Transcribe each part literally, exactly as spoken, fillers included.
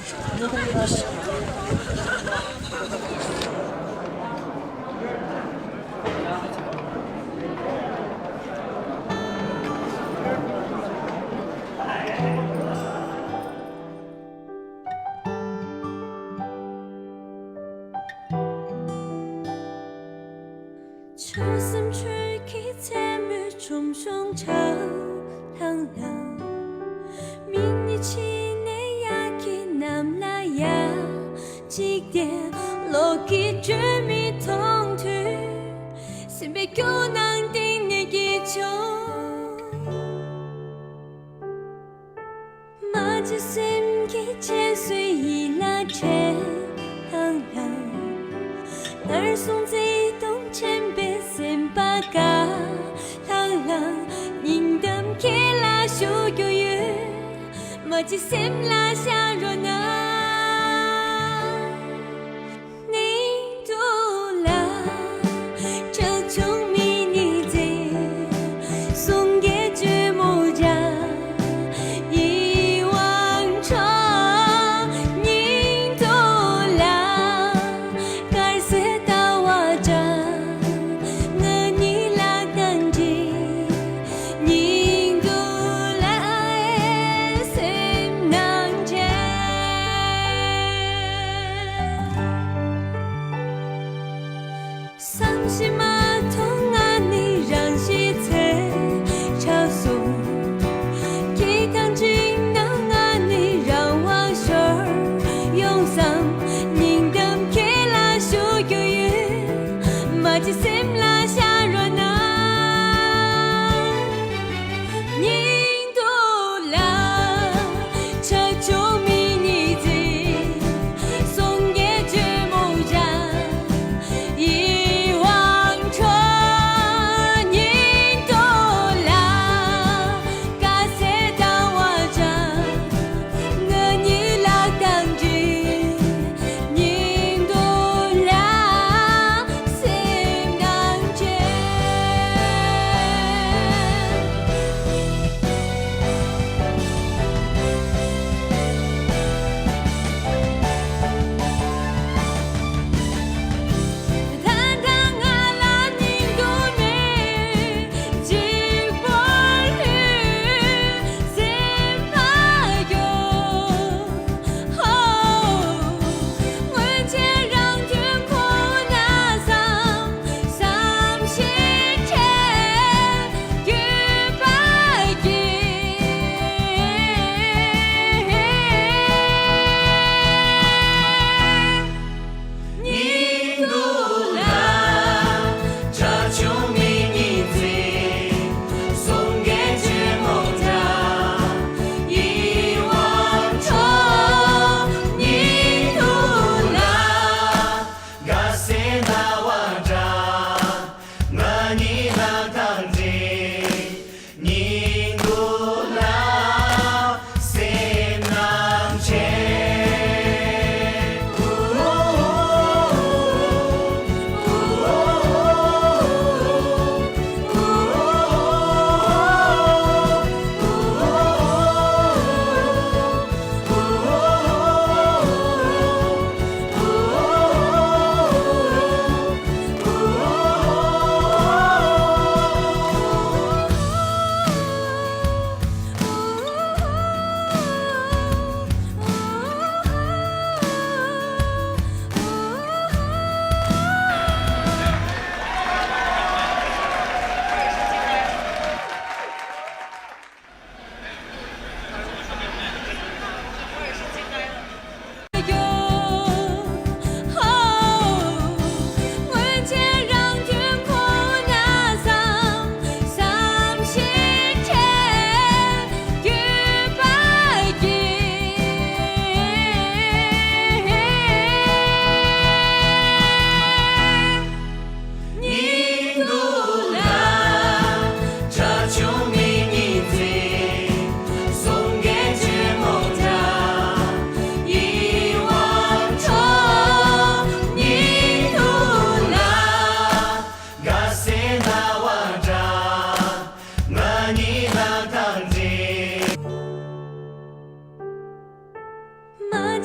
ཆོས་སེམས་ཆོས་ཀྱི་མཚན་མོའི་ཆུང་ཆུང་ཆར་ལྷང་ལྷང་། མི་ནི་ཕྱི་ནས་ཡ་གི་ནམ་ལ་ཡ་གཅིག་དེ་ལོག་གི་བརྗོད་མི་མཐོང་དུས། སེམས་པའི་སྐྱོ་སྣང་གཏིང་ནས་སྐྱིད་ཆུང་མ་བརྗེད་སེམས་ཀྱི་ཆེད་སུ་ཡིད་ལ་དྲན་ལྷང་ལྷང་། ངར་སོང་བརྩེ་དུང་ཆེན་པོའི་སེམས་པ་དགའ་ལྷང་ལྷང་། སྙིང་གཏམ་ཁྱེད་ལ་ཞུ་རྒྱུ་ཡོད། མ་བརྗེད་སེམས་ལ་བཞག་རོགས་གནང་། སྙིང་སྡུག་ལ་བྲལ་བྱུང་མི་ནི་མཛེས། གསུང་གི་ཇོ་མོ་འཇའ་ཡི་དབང་ཕྱུག་སྙིང་སྡུག་ལ་དཀར་གསལ་ཟླ་བ་འདྲ། ང་ནི་ལག་དང་འདྲིས། སྙིང་སྡུག་ལ་སེམས་ནང་འདྲེན།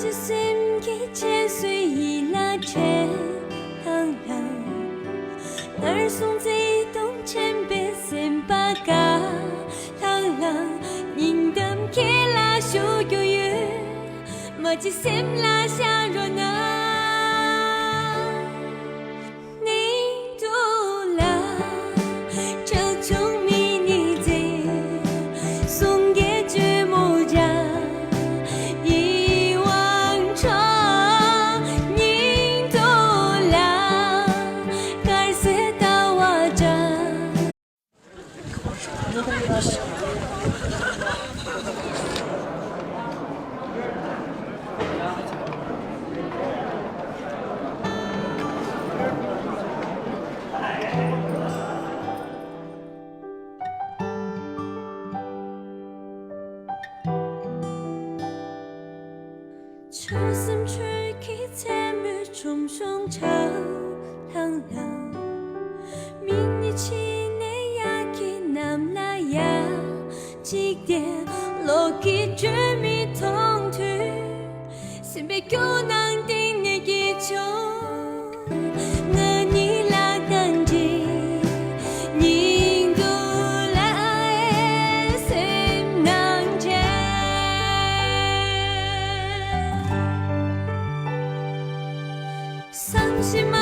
སེམས་ཀྱི་ཆེད་སུ་ཡིད་ལ་དྲན་ལྷང་ལྷང་། ངར་སོང་བརྩེ་དུང་ཆེན་པོའི་སེམས་པ་ག་ལྷང་ལྷང་། སྙིང་གཏམ་ཁྱེད་ལ་ཞུ་རྒྱུ་ཡོད། མ་གཅིག་སེམས་ལ་བཞག་རོགས་གནང་། སྙིང་སྡུག་ལ་ཁྲེལ་ཆུང་མི་ནི་མཛེས། གསུང་གི་ཇོ་མོ་འཇའ་ཡི་དབང་ཕྱུག་སྙིང་སྡུག་ལ་དཀར་གསལ་ཟླ་བ་འདྲ། ཆོས་སེམས་ཆོས་ཀྱི་མཚན་མོའི་ཁྲོམ་གཞུང་ཆགས་ལྷང་ལྷང་། མི་ནི་ཕྱི་ནས་ཡ་གི་ནམ་ལ་ཡ་གཅིག་བསྡད། གློག་གི་སྒྲོན་མེ་མཐོང་དུས། སེམས་པའི་སྐྱོ་སྣང་གཏིང་ནས་སྐྱེ་བྱུང་། ང་ནི་ལ་གང་འདྲི། སྙིང་སྡུག་ལ་སེམས་ནང་འདྲེན། བསམ་ཤེས་མ་